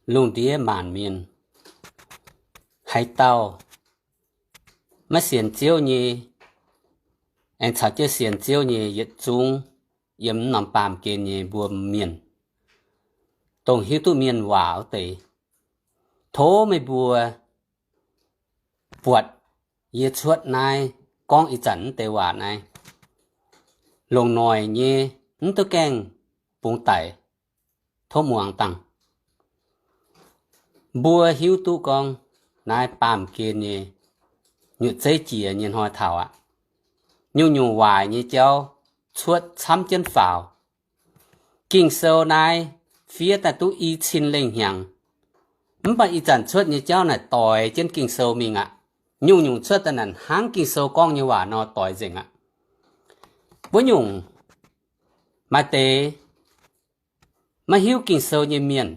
lungh ndiev maanc mienh, haaix dauh maiv sienx Ziouv nyei, aengx caux jienv sienx Ziouv nyei yietc zungv yiem norm baamh gen nyei mbuo mienh, dongh hiuv duqv mienh waac wuov deix, tov meih mbuo buatc yie cuotv naaiv gorngv ih zanc wuov deix waac naaiv, longc noic nyei, mv duqv gaengh bungx daic, tov muangx dangh. Mbuo hiuv duqv gorngv naaiv baamh gen nyei nyutc zeiv jiex nyei hnoi taux aqv, nyungc-nyungc waaic nyei jauv cuotv camv jienv faaux. Ging-Sou naaiv fiev daaih duqv i cin lengh hnyangx, mv baac ih zanc cuotv nyei jauv naaic doix jienv Ging-Sou mingh aqv. Nyungc-nyungc cuotv daaih naaic hnangv Ging-Sou gorngv nyei waac nor doix nzengc aqv. Wuov nyungc maaih deix maiv hiuv Ging-Sou nyei mienh,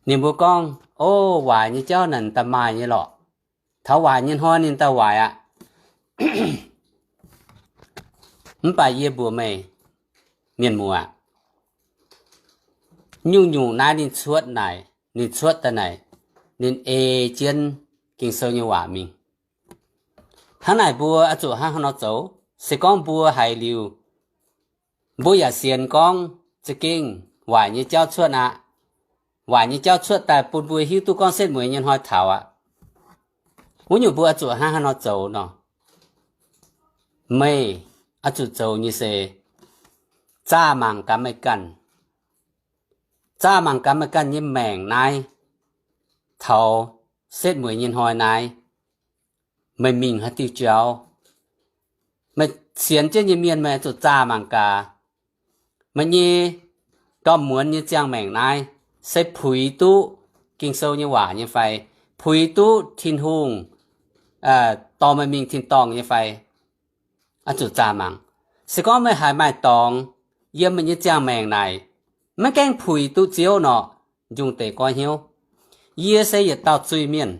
ninh mbuo gorngv, O, waaic nyei jauv naaic daaih maaih nyei lorqc. Taux waaic nyei hnoi ninh daaih waaic aqv. Mv baac yie mbuox meih mienh muoz aqv, nyungc-nyungc naaiv ninh cuotv naaic, ninh cuotv daaih naaic, ninh ei jienv Ging-Sou nyei waac mingh. Hnangv naaic mbuo oix zuqc hnangv haaix nor zoux? Se gorngv mbuo haiz liuz, mbuo yaac sienx gorngv za'gengh waaic nyei jauv cuotv aqv. Waaic nyei jauv cuotv daaih bun mbuo hiuv duqv gorngv setv mueiz nyei hnoi taux aqv. Wuov nyungc mbuo oix zuqc hnangv haaix nor zoux nor? Meih oix zuqc zoux nyei se zaah mangc gaax meih ganh. Zaah mangc gaax meih ganh nyei maengc naaiv, taux setv mueiz nyei hnoi naaiv, meih mingh haaix diuh jauv? Meih sienx jienv nyei mienh meih oix zuqc zaah mangc gaax, meih nyei dorh muonz nyei ziangh maengc naaiv se puix duqv Ging-Sou nyei waac nyei fai, puix duqv Tin-Hungh dorh meih mingh tin-dorngh nyei fai? Oix zuqc zaah mangc. Se gorngv meih haiz maaih dorngx yiem meih nyei ziangh maengc naaic, maiv gaengh puix duqv Ziouv nor, njungh deix goiv hnyouv. Yie se yietc dauh zuiz-mienh.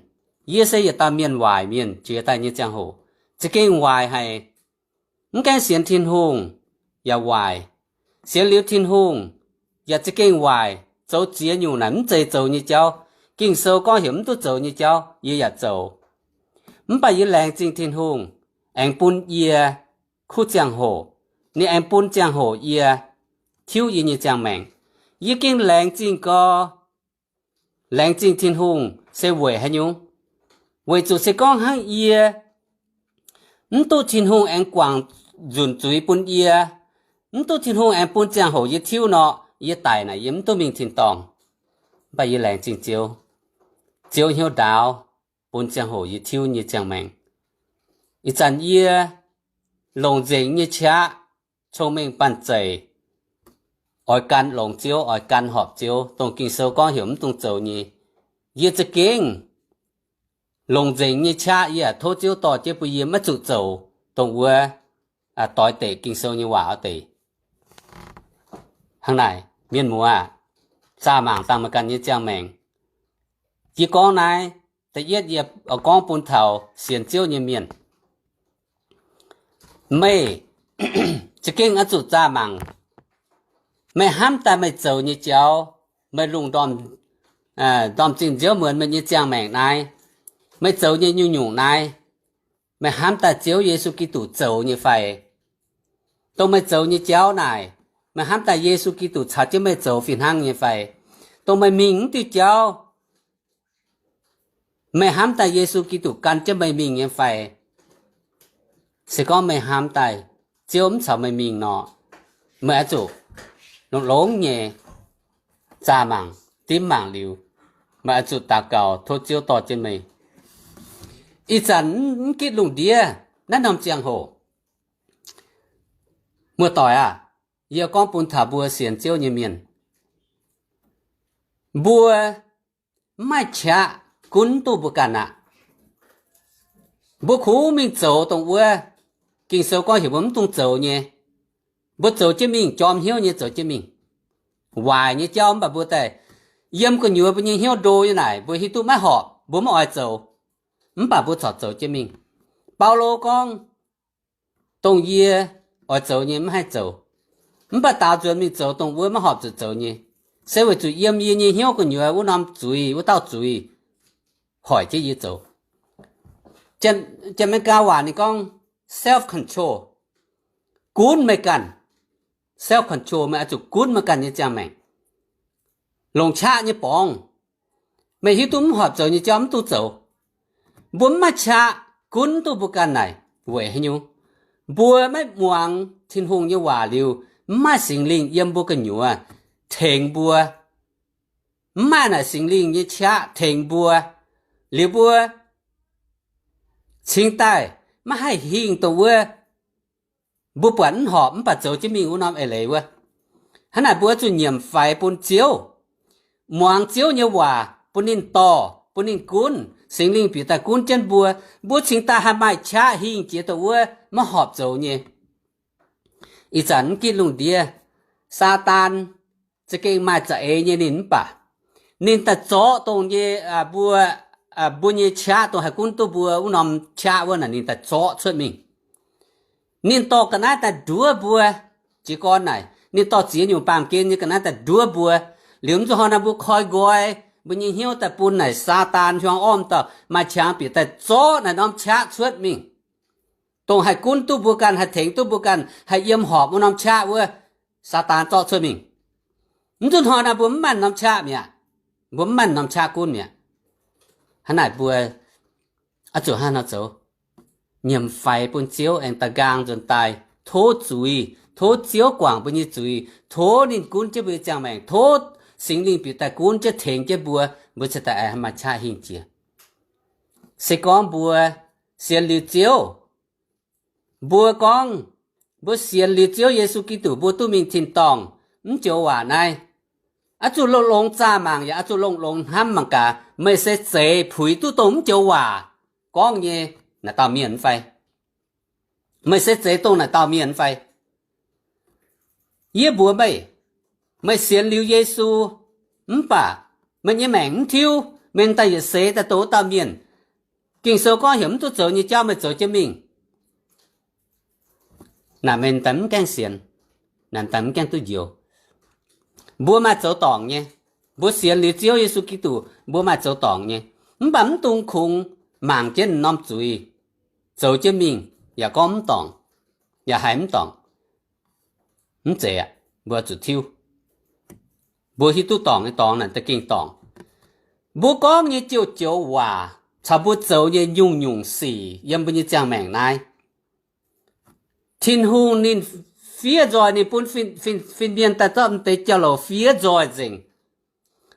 Yie se yietc dauh mienh waaic mienh jiex daaih nyei ziangh hoc, za'gengh waaic haic. Mv gaengh sienx Tin-Hungh yaac waaic. Sienx liuz Tin-Hungh yaac za'gengh waaic, zoux ziex nyungc naaic mv zeiz zoux nyei jauv. Ging-Sou gorngv heuc mv duqv zoux nyei jauv yie yaac zoux. Mv baac yie laengz zingh Tin-Hungh aengx bun yie kuv ziangh hoc. Ninh aengx bun ziangh hoc yie tiuv yie nyei ziangh maengc. Yie gengh laengz zingh gau, laengz zingh Tin-Hungh se weic haaix nyungc? Weic zuqc se gorngv hnangv yie mv duqv Tin-Hungh aengx guangc nzunc zuiz bun yie, mv duqv Tin-Hungh aengx bun ziangh hoc yie tiuv nor, yie daic naaic yie mv duqv mingh tin-dorngh. Mv baac yie laengz zingh Ziouv, Ziouv hnyouv ndaauv bun ziangh hoc yie tiuv nyei ziangh maengc. Ih zanc yie longc nzengc nyei qaqv, cong-mengh banh zeic, oix gan longx Ziouv, oix gan horpc Ziouv, dongh Ging-Sou gorngv heuc mv dungx zoux nyei. Yie za'gengh longc nzengc nyei qaqv yie tov Ziouv dorh jienv bun yie maiv zuqc zoux dongh wuov doix deic Ging-Sou nyei waac wuov deix. Hnangv naaic, mienh muoz aah, zaah mangc dangh meih ganh nyei ziangh maengc. Yie gorngv naaiv, da'yietv yie gorngv bun taux sienx Ziouv nyei mienh. Meih za'gengh oix zuqc zaah mangc. Meih hnamv daaih meih zoux nyei jauv, meih lungh ndorm, ndorm-zingh nziouv muonz meih nyei ziangh maengc naaiv, meih zoux nyei nyungc-nyungc naaiv, meih hnamv daaih Ziouv Yesu Giduc zoux nyei fai? Dongh meih zoux nyei jauv naaic, meih hnamv daaih Yesu Giduc caux jienv meih zoux fih hnangv nyei fai? Dongh meih mingh mv diuh jauv, meih hnamv daaih Yesu Giduc gan jienv meih mingh nyei fai? Se gorngv meih hnamv daaih Ziouv mv caux meih mingh nor, meih oix zuqc longx-longx nyei zaah mangc, dimv mangc liuz, meih oix zuqc daux gaux tov Ziouv dorh jienv meih. Ih zanc mv gitv lungh ndiev naaiv norm ziangh hoc, muoz-doic aah, yie gorngv bun taux mbuo sienx Ziouv nyei mienh, mbuo mv maaih qaqv gunv duqv mbuo ganh aqv. Mbuo kungx mingh zoux dongh wuov Ging-Sou gorngv heuc mbuo mv dungx zoux nyei. Mbuo zoux jienv mingh, jorm hnyouv nyei zoux jienv mingh. Waaic nyei jauv mv baac mbuo daaih yiem gu'nyuoz mbuo nyei hnyouv ndo nyei naaic, mbuo hiuv duqv maiv horpc, mbuo mv oix zoux. Mv baac mbuo corc zoux jienv mingh. Baulo gorngv, dongh yie oix zoux nyei mv haih zoux, mv baac daaux nzuonx mingh zoux dongh wuov maiv horpc zuqc zoux nyei. Se weic zuqc yiem yie nyei hnyouv gu'nyuoz wuov norm zuiz, wuov dauh zuiz hoic jienv yie zoux. Janx-Meigaa waac ninh gorngv self control, gunv meih ganh. Self control, meih oix zuqc gunv meih ganh nyei ziangh maengc, longc qaqv nyei borngz. Meih hiuv duqv mv horpc zoux nyei jauv mv duqv zoux. Mbuo mv maaih qaqv gunv duqv mbuo ganh naaic weic haaix nyungc? Mbuo maiv muangx Tin-Hungh nyei waac liuz, mv maaih Singx Lingh yiem mbuo gu'nyuoz tengx mbuo. Mv maaih naaic Singx Lingh nyei qaqv tengx mbuo, liuz mbuo cingx daaih maiv haih hingh dongh wuov mbuo buatc mv horpc mv baac zoux jienv mingh wuov norm eix leiz wuov. Hnangv naaic mbuo zuqc nyiemc faix bun Ziouv, muangx Ziouv nyei waac, bun ninh dorh, bun ninh gunv, Singx Lingh bieqc daaih gunv jienv mbuo, mbuo cingx daaih haih maaih qaqv hingh jiex dongh wuov maiv horpc zoux nyei. Ih zanc mv gitv lungh ndiev, Saadaan za'gengh maaih za'eix nyei ninh mv baac ninh daaih zorqv dongh nyei, mbuo, mbuo nyei qaqv dongh haih gunv duqv mbuo wuov norm qaqv wuov naaic ninh daaih zorqv cuotv mingh. Ninh dorh ga'naaiv daaih nduov mbuo. Jiez gorn naaic ninh dorh ziex nyungc baamh gen nyei ga'naaiv daaih nduov mbuo. Liuz mv zuqc hnoi naaiv mbuo koi nqoi mbuo nyei hnyouv daaih bun naaic Saadaan hiuang orqv dauh maaih qangx bieqc daaih zorqv naaic norm qaqv cuotv mingh. Dongh haih gunv duqv mbuo ganh, haih tengx duqv mbuo ganh, haih yiem horpc wuov norm qaqv wuov, Saadaan zorqv cuotv mingh. Mv zuqc hnoi naaiv mbuo mv maaih norm qaqv mi'aqv. Mbuo mv maaih norm qaqv gunv mi'aqv. Hnangv naaic mbuo oix zuqc hnangv nor zoux, nyiemc faix bun Ziouv aengx da'nqaang nzuonx daaih tov zuiz, tov Ziouv guangc mbuo nyei zuiz, tov ninh gunv jienv mbuo nyei ziangh maengc, tov Singx Lingh bieqc daaih gunv jienv tengx jienv mbuo, mbuo cingx daaih aengx maaih qaqv hingh jiex. Se gorngv mbuo sienx liuz Ziouv, mbuo gorngv mbuo sienx liuz Ziouv Yesu Giduc mbuo duqv mingh tin-dorngh, mv joux waac naaiv, oix zuqc longx-longx zaah mangc yaac oix zuqc longx-longx hnamv mangc gaax, meih se zeiz puix duqv dongh mv joux waac gorngv nyei naaic dauh mienh fai? Meih se zeiz dongh naaic dauh mienh fai? Yie mbuox meih, meih sienx liuz Yesu mv baac meih nyei maengc mv tiuv, meih daaih yietc seix daaih dongh wuov dauh mienh. Ging-Sou gorngv heuc mv duqv zoux nyei jauv meih zoux jienv mingh, naaic meih daaih mv gaengh sienx, naaic daaih mv gaengh duqv njoux. Mbuo maaih zoux dorngc nyei. Mbuo sienx liuz Ziouv Yesu Giduc mbuo maaih zoux dorngc nyei, mv baac mv dungx kungx mangc jienv norm zuiz zoux jienv mingh yaac gorngv mv dorngc, yaac haiz mv dorngc. Mv zeiz aqv. Mbuo zuqc tiuv. Mbuo hiuv duqv dorngc nyei dorngx naaic da'gengh dorngc. Mbuo gorngv nyei joux-joux waac caux mbuo zoux nyei nyungc-nyungc sic yiem mbuo nyei ziangh maengc naaiv, Tin-Hungh ninh fiev nzoih, ninh bun fin-, fin-, fin-mienh daaih zorqv m'deix jauv-louc fiev nzoih nzengc.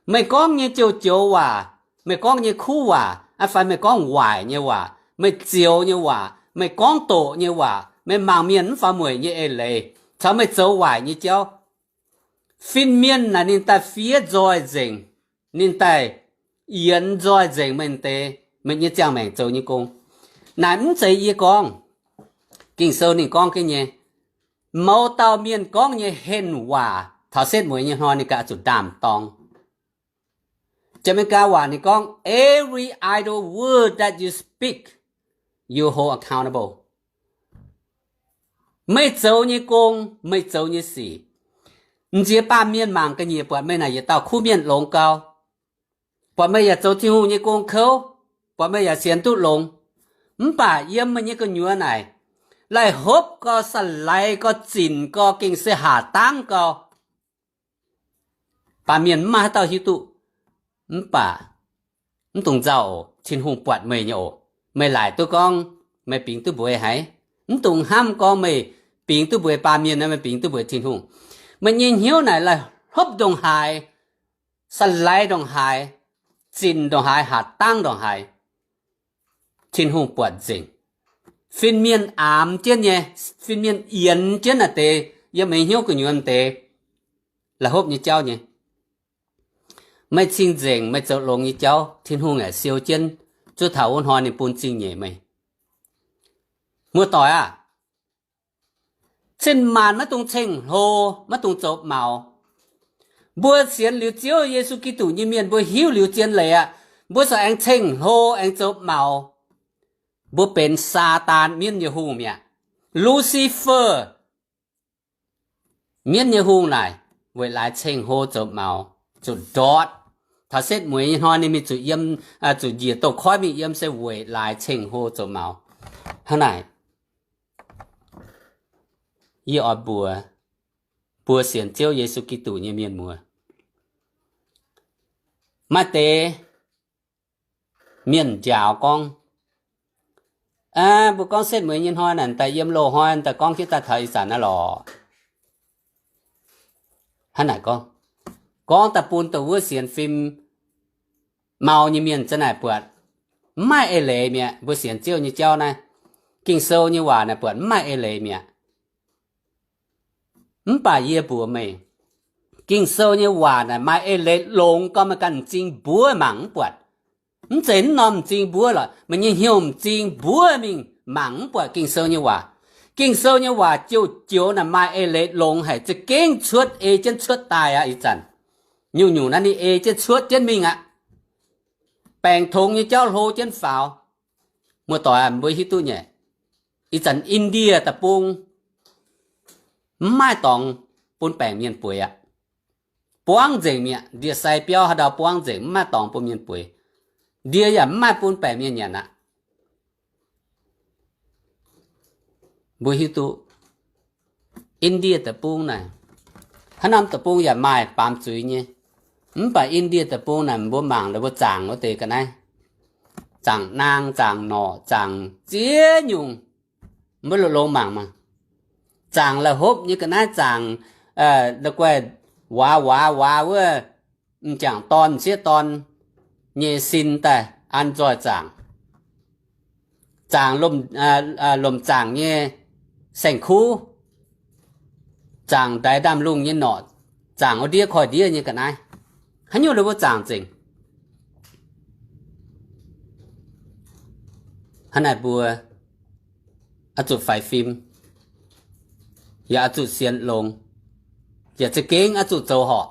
Meih gorngv nyei joux-joux waac, meih gorngv nyei kuv waac, fai meih gorngv waaic nyei waac, meih zioux nyei waac, meih gorngv doqc nyei waac, meih mangc mienh mv faaux mueic nyei eix leiz, caux meih zoux waaic nyei jauv, fin-mienh naaic ninh daaih fiev nzoih nzengc, ninh daaih yienx nzoih nzengc meih deix, meih nyei ziangh maengc zoux nyei gong. Naaic mv zeiz yie gorngv. Ging-Sou ninh gorngv jienv nyei, mouz dauh mienh gorngv nyei henh waac taux setv mueiz nyei hnoi ninh ganh zuqc ndaam-dorng. Janx-Meigaa waac ninh gorngv, every idle word that you speak, you hold accountable. Meih zoux nyei gong, meih zoux nyei sic, m'nziex baamh mienh mangc ga'nyiec buatc meih naaic yietc dauh kuv mienh longx gau, buatc meih yaac zoux Tin-Hungh nyei gong kouv, buatc meih yaac sienx duqv longx. Mv baac yiem meih nyei gu'nyuoz naaic, laih hopv gau, sa-laix gau, zinc gau, gengh se haac dangv gau, baamh mienh mv maaih haaix dauh hiuv duqv. Mv baac mv dungx nzauh oc, Tin-Hungh buatc meih nyei oc. Meih laaic duqv gorngv meih bingx duqv mbuox haiz, mv dungx hnamv gorngv meih bingx duqv mbuox baamh mienh, meih bingx duqv mbuox Tin-Hungh. Meih nyei hnyouv naaic laih hlopv ndongc haaix, sa-laix ndongc haaix, zinc ndongc haaix, haac dangv ndongc haaix, Tin-Hungh buatc nzengc. Fin-mienh aamx jienv nyei, fin-mienh yienx jienv naaic deix yiem meih hnyouv gu'nyuoz deix, laih hlopv nyei jauv nyei. Meih cing-nzengc, meih zoux longx nyei jauv, Tin-Hungh yaac siou jienv, zuov taux wuov hnoi ninh bun zingh nyeic meih. Muoz-doic aah, cin-maanc maiv dungx ceng-hlo, maiv dungx zoux maux. Mbuo sienx liuz Ziouv Yesu Giduc nyei mienh, mbuo hiuv liuz zien leiz aqv, mbuo corc aengx ceng-hlo, aengx zoux maux. Mbuo benx Saadaan, mienv nyei hungh mi'aqv. Lucifer, mienv nyei hungh naaic, weic laaix ceng-hlo zoux maux. zuqc ndortv. Taux setv mueiz nyei hnoi ninh mingh zuqc yiem, zuqc njiec douz-koiv mingh yiem se weic laaix ceng-hlo zoux maux. Hnangv naaic, yie oix mbuox mbuo sienx Ziouv Yesu Giduc nyei mienh muoz, maaih deix mienh njaaux gorngv, mbuo gorngv setv mueiz nyei hnoi naaic daaih yiem loz-hnoi daaih gorngv jienv daaih taux ih zanc naaiv lorqc. Hnangv naaic gorngv, gorngv daaih bun dongh wuov sienx fim mau nyei mienh za'naaic buatc mv maaih eix leiz mi'aqv. Mbuo sienx Ziouv nyei jauv naaiv, Ging-Sou nyei waac naaic buatc mv maaih eix leiz mi'aqv. Mv baac yie mbuox meih, Ging-Sou nyei waac naaic maaih eix leiz longx gau, meih ganh m'zing mbuov mangc mv buatc. Mv zeiz mv norm m'zing mbuov lorqc, meih nyei hnyouv m'zing mbuov mingh mangc mv buatc Ging-Sou nyei waac. Ging-Sou nyei waac joux-joux naaic maaih eix leiz longx haic, za'gengh cuotv ei jienv cuotv daaih aqv. Ih zanc nyungc-nyungc naaiv ninh ei jienv cuotv jienv mingh aqv. Baengc tongx nyei jauv hlo jienv faaux. Muoz-doic, mbuo hiuv duqv nyei, ih zanc Indie Deic-Bung mv maaih dorngx bun baengc mienh bueix aqv. Buangv nzengc mi'aqv. Ndie-sai biauv haaix ndau buangv nzengc, mv maaih dorngx bun mienh bueix. Ndie yaac mv maaih bun baengc mienh nyanc aqv. Mbuo hiuv duqv Indie Deic-Bung naaic, haaix norm deic-bung yaac maaih baamz zuiz nyei. Mv baac Indie Deic-Bung naaic mbuo mangc mbuo zaangc wuov deix ga'naaiv, zaangc naang, zaangc norqc, zaangc ziex nyungc. Mbuo longx-longx mangc maah, zaangc la'hopv nyei ga'naaiv, zaangc guaih waac waac waac wuov, m'jangc dorn m'sieqv dorn nyei sin daaih an nzoih zaangc, zaangc lomc zaangc nyei saeng-kuv, zaangc ndaix ndaamv-lungh nyei norqc, zaangc wuov ndiev koiv-ndiev nyei ga'naaiv. Haaix nyungc ninh mbuo zaangc nzengc. Hnangv naaic mbuo oix zuqc faix fim, yaac oix zuqc sienx longx, yaac za'gengh oix zuqc zoux horpc.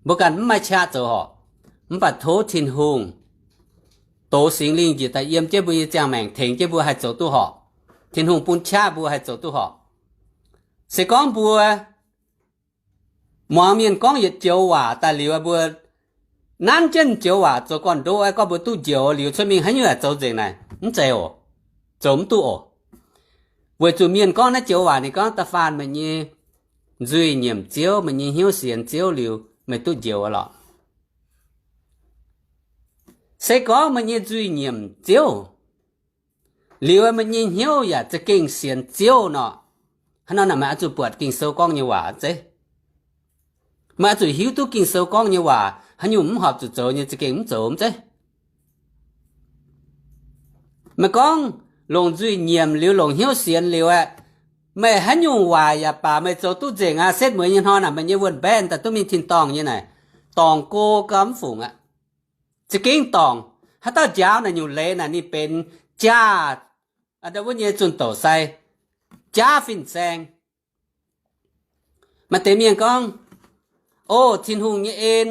Mbuo ganh mv maaih qaqv zoux horpc, mv baac tov Tin-Hungh dox Singx Lingh njiec daaih yiem jienv mbuo nyei ziangh maengc, tengx jienv mbuo haih zoux duqv horpc. Tin-Hungh bun qaqv mbuo haih zoux duqv horpc. Se gorngv mbuo muangx mienh gorngv yietc joux waac daaih liuz, mbuo nanv jienv joux waac zoux gorn-ndoqv, gorngv mbuo duqv njoux liuz cuotv mingh haaix nyungc yaac zoux nzengc naaic, mv zeiz oc. Zoux mv duqv oc. Weic zuqc mienh gorngv naaiv joux waac ninh gorngv da'faanh meih nyei nzuih nyiemc Ziouv, meih nyei hnyouv sienx Ziouv liuz meih duqv njoux lorqc. Se gorngv meih nyei nzuih nyiemc Ziouv liuz, meih nyei hnyouv yaac za'gengh sienx Ziouv nor, hnangv naaic meih oix zuqc buatc Ging-Sou gorngv nyei waac zeiv. Meih oix zuqc hiuv duqv Ging-Sou gorngv nyei waac, haaix nyungc mv horpc zuqc zoux nyei za'gengh mv zoux zeiv. Meih gorngv longc nzuih nyiemc liuz, longc hnyouv sienx liuz aeqv, meih haaix nyungc waac yaac baac meih zoux duqv nzengc aqv. Setv mueiz nyei hnoi naaic meih nyei wuonh mbaeqv daaih duqv mingh tin-dorngh nyei naaic, dorngc go gau mv fungc aqv. Za'gengh dorngc. Haaix dauh njaaux naaic nyungc leiz naaic ninh benx jaav, wuov nyei zunh doqc sai, jaav fin-saeng. Maaih deix mienh gorngv, O, Tin-Hungh nyei en,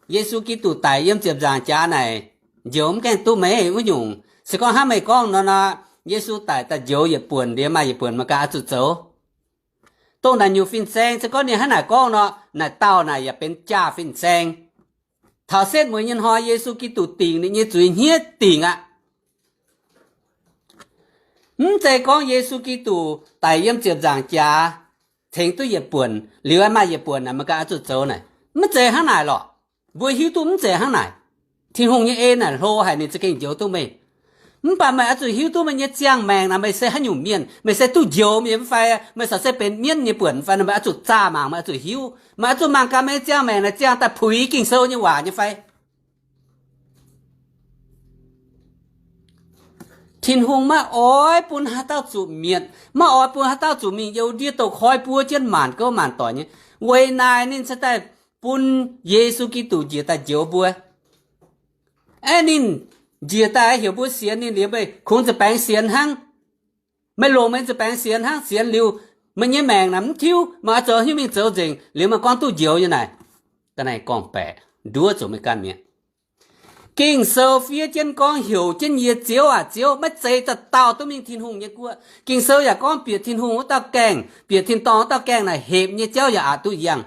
Yesu Giduc daic yiem ziepc nzaangc jaax naaic, njoux mv gaengh duqv meih wuov nyungc. Se gorngv hnangv meih gorngv nor nor, Yesu daic daaih njoux yietc buonc, liuz maaih yietc buonc meih ganh oix zuqc zoux. Dongh naaic nyungc fin-saeng, se gorngv ninh hnangv naaic gorngv nor, naaic dauh naaic yaac benx jaav fin-saeng. Taux setv mueiz nyei hnoi Yesu Giduc dingc ninh nyei zuiz hniev dingc aqv. Mv zeiz gorngv Yesu Giduc daic yiem ziepc nzaangc jaax, tengx duqv yietc buonc, liuz maaih yietc buonc naaic meih ganh oix zuqc zoux naaic. Mv zeiz hnangv naaic lorqc. Mbuo hiuv duqv mv zeiz hnangv naaic. Tin-Hungh nyei en naaic hlo haic, ninh za'gengh njoux duqv meih. Mv baac meih oix zuqc hiuv duqv meih nyei ziangh maengc naaic, meih se haaix nyungc mienh, meih se duqv njoux mienh mv fai, meih se benx mienv nyei buonc mv fai, meih oix zuqc zaah mangc, meih oix zuqc hiuv. Meih oix zuqc mangc gaax meih nyei ziangh maengc naaic ziangh daaih puix Ging-Sou nyei waac nyei fai. Tin-Hungh maiv oix bun haaix dauh zuqc mietc, maiv oix bun haaix dauh zuqc mingh you ndie douz-koiv buov jienv maanc gouv maanc doic nyei. Weic naaic ninh cingx daaih bun Yesu Giduc njiec daaih njoux mbuo. Aeqv, ninh njiec daaih heuc mbuo sienx ninh liuz, meih kungx nza'baengx sienx hnangv. Meih longc meih nza'baengx sienx hnangv. Sienx liuz, meih nyei maengc naaic mv tiuv, meih oix zoux haaix nyungc mingh zoux nzengc, liuz meih gorngv duqv njoux nyei naaic. Ga'naaiv gorngv-baeqc nduov zuqc meih ganh mi'aqv. Ging-Sou fiev jienv gorngv heuc jienv yie, Ziouv aac, Ziouv, maiv zeiz dauh dauh duqv mingh Tin-Hungh nyei guoqv. Ging-Sou yaac gorngv bieqc Tin-Hungh wuov dauh gaengh, bieqc tin-dorngh wuov dauh gaengh naaic hepc nyei jauv yaac aqc duqv yangh.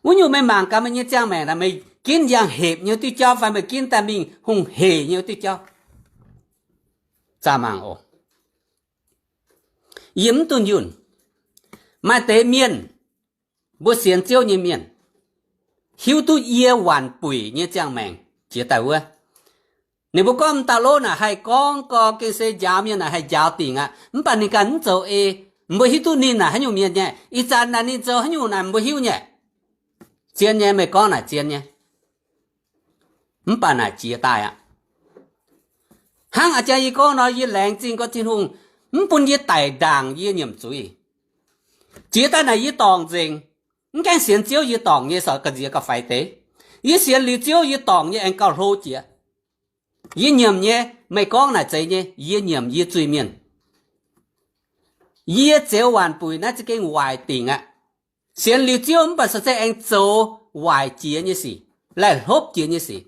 Wuov nyungc meih mangc gaax meih nyei ziangh maengc naaic, meih ginv yangh hepc nyei diuh jauv fai meih ginv daaih mingh hungh heic nyei diuh jauv? Zaah mangc oc. Yie mv dunh yunh. Maaih deix mienh, mbuo sienx Ziouv nyei mienh, hiuv duqv yie waanc buic nyei ziangh maengc jiex daaih wuov. Ninh mbuo gorngv m'dauh lov naaic haih gorngv gau, gengh se njaaux mienh naaic haih njaaux dingc aqv. Mv baac ninh ganh mv zoux ei. Mbuo hiuv duqv ninh naaic haaix nyungc mienh nyei. Ih zanc naaic ninh zoux haaix nyungc naaic mbuo hiuv nyei. Zien nyei, meih gorngv naaic zien nyei. Mv baac naaic jiex daaih aqv. Hnangv a'jang yie gorngv nor, yie laengz zingh gorx Tin-Hungh mv bun yie daic ndaangc yie nyiemc zuiz. Jiex daaih naaic yie dorngc nzengc. Mv gaengh sienx Ziouv yie dorngc nyei, sorc ga'nziex ga'faix deix. Yie sienx liuz Ziouv yie dorngc nyei aengx gauh hlo jiex. Yie nyiemc nyei, meih gorngv naaic zeiz nyei, yie nyiemc yie zuiz-mienh. Yie zoux waanc buic naaiv za'gengh waaic dingc aqv. Sienx liuz Ziouv mv baac se aengx zoux waaic jiex nyei sic, laih hlopv jiex nyei sic.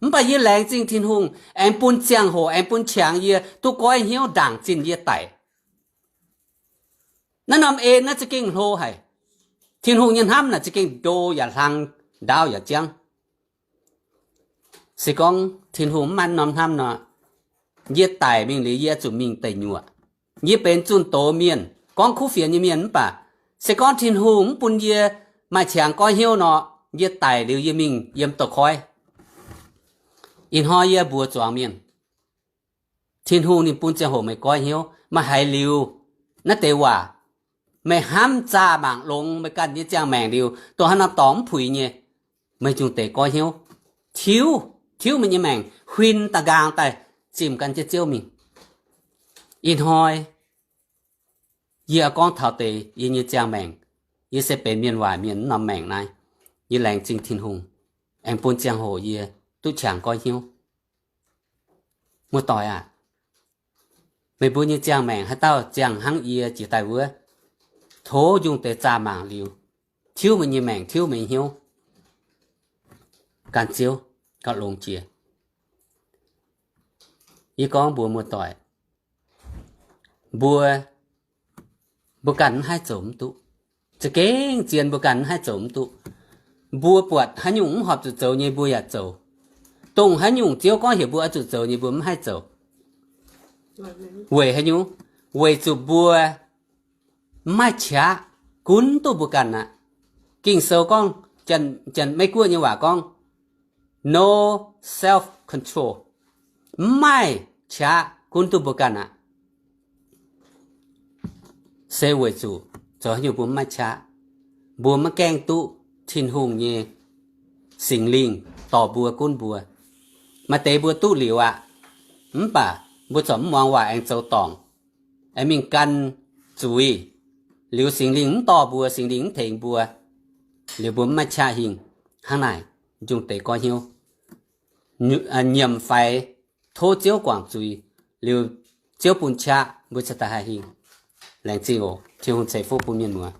Mv baac yie laengz zingh Tin-Hungh aengx bun ziangh hoc, aengx bun qangx yie duqv goiv hnyouv ndaangc zinh yie daic. Naaiv norm en naaiv za'gengh hlo haic. Tin-Hungh nyei hnamv naaic za'gengh ndo yaac hlang, ndaauv yaac jangv. Se gorngv Tin-Hungh mv maaih norm hnamv nor, yie daic mingh liuz yie zuqc mingh deic nyuoqc. Yie benx zunh doz mienh, gorngv kuv fienx nyei mienh mv baac, se gorngv Tin-Hungh mv bun yie maaih qangx goiv hnyouv nor, yie daic liuz yie mingh yiem douz-koiv. Ih hnoi yie mbuox zuangx mienh, Tin-Hungh ninh bun ziangh hoc meih goiv hnyouv, meih haiz liuz naaiv deix waac, meih hnamv zaah mangc longx meih ganh nyei ziangh maengc liuz, dongh haaix norm dorngx mv puix nyei, meih jungh deix goiv hnyouv, tiuv, tiuv meih nyei maengc, huin da'nqaang daaih zimh gan jienv Ziouv mingh. Ih hnoi yie gorngv taux deix yie nyei ziangh maengc, yie se benx mienh waaic mienh norm maengc naaiv, yie laengz zingh Tin-Hungh aengx bun ziangh hoc yie duqv qangx goiv hnyouv. Muoz-doic aac, meih mbuo nyei ziangh maengc haaix dauh ziangh hnangv yie jiex daaih wuov, tov njungh deix zaah mangc liuz, tiuv meih nyei maengc, tiuv meih nyei hnyouv gan Ziouv, gauh longx jiex. Yie gorngv mbuox muoz-doic, mbuo, mbuo ganh mv haih zoux mv duqv. Za'gengh zien mbuo ganh mv haih zoux mv duqv. Mbuo buatc haaix nyungc mv horpc zuqc zoux nyei mbuo yaac zoux. Dongh haaix nyungc Ziouv gorngv heuc mbuo oix zuqc zoux nyei mbuo mv haih zoux. Weic haaix nyungc? Weic zuqc mbuo mv maaih qaqv gunv duqv mbuo ganh aqv. Ging-Sou gorngv, Janx-Meiv-Guoqv nyei waac gorngv, no self-control, mv maaih qaqv gunv duqv mbuo ganh aqv. Se weic zuqc zoux haaix nyungc mbuo mv maaih qaqv, mbuo maiv gaengh duqv Tin-Hungh nyei Singx Lingh dorh mbuo gunv mbuo. Maaih deix mbuo duqv liuz aqv, mv baac mbuo corc mv muangx waac aengx zoux dorngc, aengx mingh gan zuiz. Liuz Singx Lingh mv dorh mbuo, Singx Lingh mv tengx mbuo, liuz mbuo mv maaih qaqv hingh. Hnangv naaic, njungh deix goiv hnyouv, nyiemc faix, tov Ziouv guangc zuiz, liuz Ziouv bun qaqv mbuo cingx daaih haih hingh. Laengz zingh oc. Tin-Hungh ceix fuqv bun mienh muoz.